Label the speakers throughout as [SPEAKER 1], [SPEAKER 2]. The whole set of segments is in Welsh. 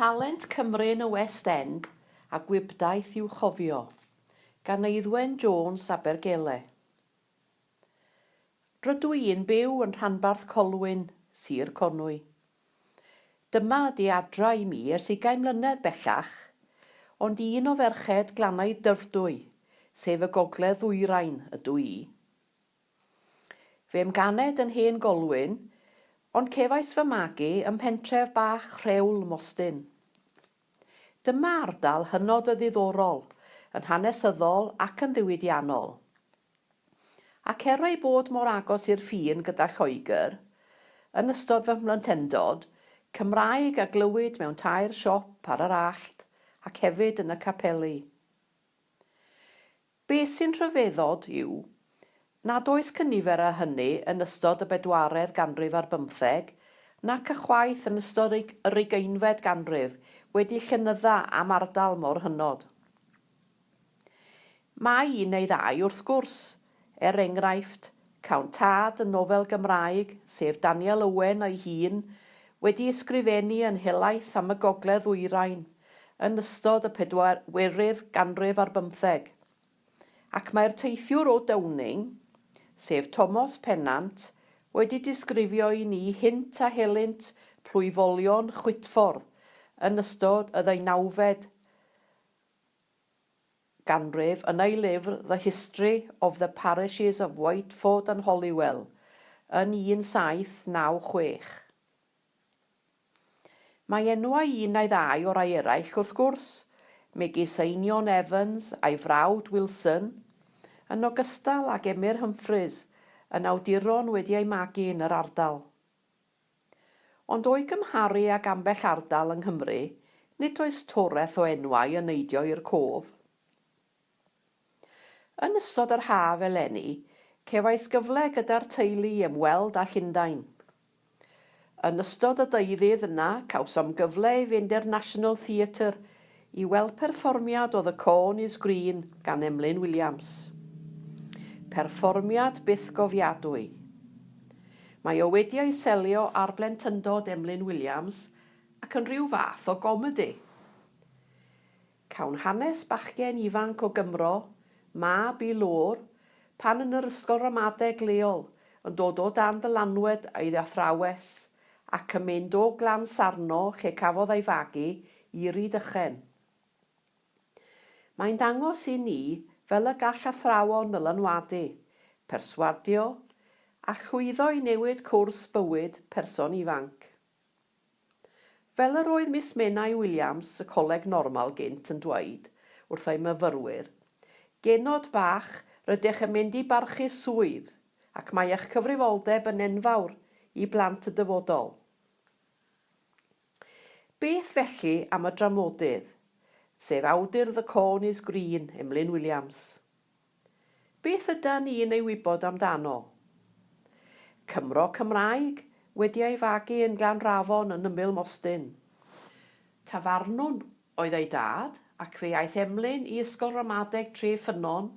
[SPEAKER 1] Talent Cymru yn y West End a Gwibdaith i'w Chofio, gan Eiddwen Jones, Abergele. Rydw i'n byw yn rhanbarth Colwyn, Sir Conwy. Dyma ydi adra i mi ers ugain mlynedd bellach, ond un o ferched Glannau Dyfrdwy, sef y gogledd ddwyrain, ydw i. Fe'm ganed yn Hen Golwyn, ond cefais fy magu ym mhentref bach Rhewl, Mostyn. Dyma ardal hynod o ddiddorol, yn hanesyddol ac yn ddiwydiannol. Ac er ei bod mor agos i'r ffin gyda Lloegr, yn ystod fy mhlentyndod, Cymraeg a glywyd mewn tair siop ar yr allt ac hefyd yn y capeli. Be sy'n rhyfeddod yw nad oes cynifer â hynny yn ystod y bedwaredd ganrif ar bymtheg, nac ychwaith yn ystod yr ugeinfed ganrif wedi llenydda am ardal mor hynod. Mae un neu ddau wrth gwrs, er enghraifft, cawn tad y nofel Gymraeg, sef Daniel Owen ei hun, wedi ysgrifennu yn helaeth am y Gogledd Ddwyrain yn ystod y pedwerydd ganrif ar bymtheg. Ac mae'r teithiwr o Downing, sef Tomos Pennant, wedi disgrifio i ni hynt a helynt plwyfolion Chwitffordd yn ystod y ddeunawfed ganrif yn ei lyfr The History of the Parishes of Whiteford and Holywell yn 1796. Mae enwau un neu ddau o rai eraill, wrth gwrs, megis Einion Evans a'i frawd Wilson, yn ogystal ag Emyr Humphreys, yn awduron wedi eu magu yn yr ardal. Ond o'i gymharu ag ambell ardal yng Nghymru, nid oes toreth o enwau yn neidio i'r cof. Yn ystod yr haf eleni, cefais gyfle gyda'r teulu i ymweld â Llundain. Yn ystod y deuddydd yna, cawsom gyfle i fynd i'r National Theatre i weld perfformiad o The Corn is Green gan Emlyn Williams. Perfformiad bythgofiadwy. Mae o wedi ei selio ar blentyndod Emlyn Williams ac yn rhyw fath o gomedi. Cawn hanes bachgen ifanc o Gymro, mab i löwr, pan yn yr ysgol ramadeg leol, yn dod o dan ddylanwed ei athrawes, ac yn mynd o Glan Sarno, lle cafodd ei fagu, i Rydychen. Mae'n dangos i ni fel y gall athrawon ddylanwadu, perswadio, a llwyddo i newid cwrs bywyd person ifanc. Fel yr oedd Miss Menai Williams y Coleg Normal gynt yn dweud wrth ei myfyrwyr, Genod bach, rydych yn mynd i barchu swydd ac mae eich cyfrifoldeb yn enfawr i blant y dyfodol. Beth felly am y dramodydd, sef awdur The Corn is Green, Emlyn Williams? Beth ydan ni'n ei wybod amdano? Cymro Cymraeg, wedi ei fagu yn Glanrafon yn ymyl Mostyn. Tafarnwn oedd ei dad ac fe aeth Emlyn i Ysgol Ramadeg Tre Ffynnon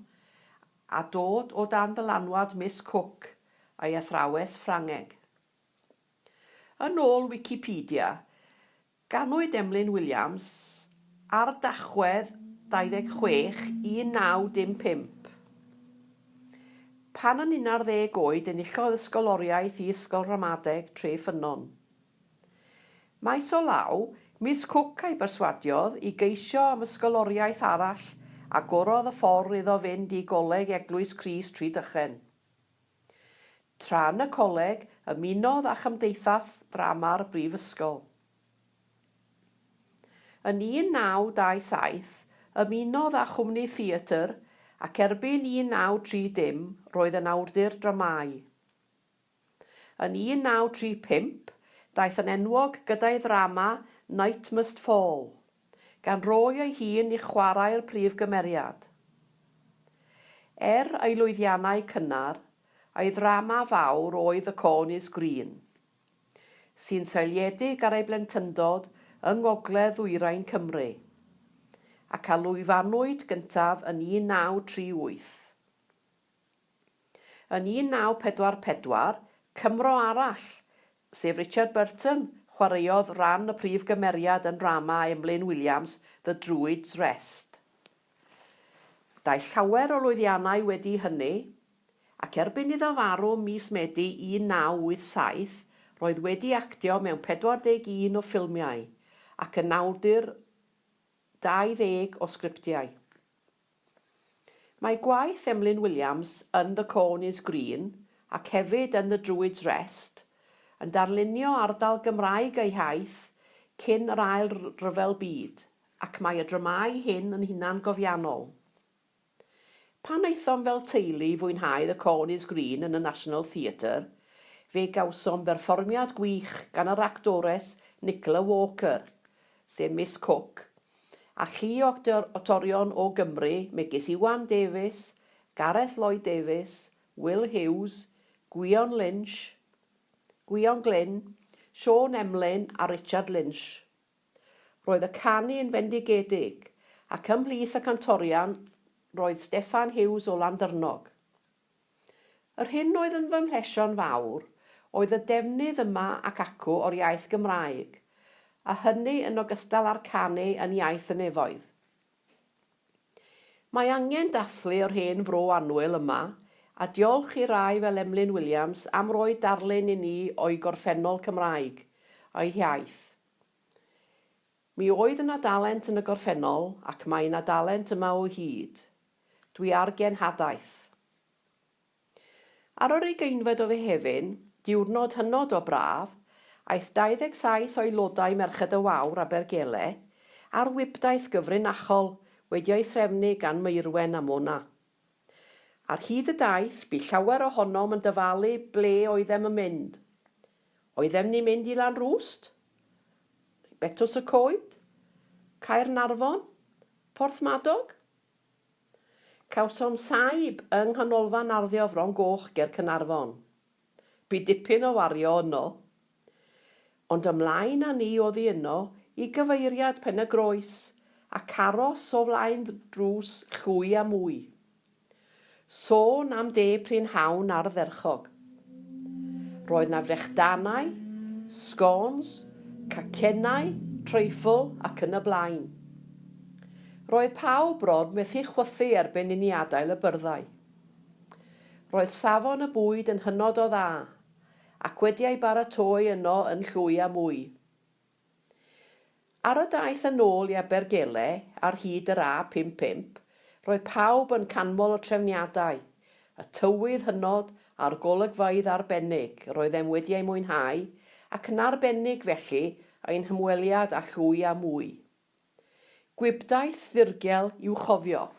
[SPEAKER 1] a dod o dan ddylanwad Miss Cook a'i athrawes Ffrangeg. Yn ôl Wicipedia, Ganwyd Emlyn Williams ar Dachwedd 26, 1915. Pan yn unarddeg oed enillodd ysgoloriaeth i Ysgol Ramadeg Tre Ffynnon. Maes o law, Miss Cook a'i berswadiodd i geisio am ysgoloriaeth arall a gorodd y ffordd iddo fynd i Goleg Eglwys Crist Rhydychen. Tra yn y coleg, ymunodd â Chymdeithas Ddrama'r Brifysgol. Yn 1927, ymunodd â chwmni theatr ac erbyn 1930 roedd yn awdur dramâu. Yn 1935, daeth yn enwog gyda'i ddrama Night Must Fall, gan roi ei hun i chwarae'r prif gymeriad. Er ei lwyddiannau cynnar, ei ddrama fawr oedd The Corn is Green, sy'n seiliedig ar ei blentyndod yng ngogledd-ddwyrain Cymru, ac a lwyfannwyd gyntaf yn 1938. Yn 1944, Cymro arall, sef Richard Burton, Chwaraeodd ran y prif gymeriad yn nrama Emlyn Williams The Druid's Rest. Daeth llawer o lwyddiannau wedi hynny, ac erbyn iddo farw ym mis Medi 1987 roedd wedi actio mewn 41 o ffilmiau ac yn awdur 20 o sgriptiau. Mae gwaith Emlyn Williams yn The Corn is Green ac hefyd yn The Druid's Rest yn darlunio ardal Gymraeg ei hiaith cyn yr Ail Ryfel Byd ac mae y dramâu hyn yn hunangofiannol. Pan aethom fel teulu i fwynhau The Corn is Green yn y National Theatre, fe gawsom berfformiad gwych gan yr actores Nicola Walker, sef Miss Cook, a llu o actorion o Gymru megis Iwan Davies, Gareth Lloyd Davies, Will Hughes, Gwion Lynch, Gwion Glyn, Siôn Emlyn a Richard Lynch. Roedd y canu yn fendigedig, ac ymhlith y cantorion roedd Steffan Hughes o Landyrnog. Yr hyn oedd yn fy mhlesio'n fawr oedd y defnydd yma ac acw o'r iaith Gymraeg, a hynny yn ogystal â'r canu yn iaith y nefoedd. Mae angen dathlu yr hen fro annwyl yma, a diolch i rai fel Emlyn Williams am roi darlun i ni o'i gorffennol Cymraeg, a'i hiaith. Mi oedd yna dalent yn y gorffennol ac mae yna dalent yma o hyd. Dwi ar genhadaeth. Ar yr ugeinfed o Fehefin, diwrnod hynod o braf, aeth 27 o aelodau Merched y Wawr, Abergele, ar wibdaith gyfrinachol wedi ei threfnu gan Meirwen a Mona. Ar hyd y daith, bu llawer ohonom yn dyfalu ble oeddem yn mynd. Oeddem ni'n mynd i Lanrwst? Neu Betws y Coed? Caernarfon? Porthmadog? Cawsom saib yng Nghanolfan Arddio Fron Goch ger Caernarfon. Bu dipyn o wario yno. Ond ymlaen â ni oddi yno i gyfeiriad Pen y Groes ac aros o flaen drws llwy a mwy. Sôn am de prynhawn ardderchog. Roedd 'na frechdanau, sgons, cacennau, treiffl ac yn y blaen. Roedd pawb bron methu chwythu erbyn i ni adael y byrddau. Roedd safon y bwyd yn hynod o dda, ac wedi ei baratoi yno yn llwy a mwy. Ar y daith yn ôl i Abergele ar hyd yr A55, roedd pawb yn canmol y trefniadau, y tywydd hynod a'r golygfeydd arbennig roeddem wedi eu mwynhau, ac yn arbennig felly ein hymweliad â llwy a mwy. Gwibdaith ddirgel i'w chofio.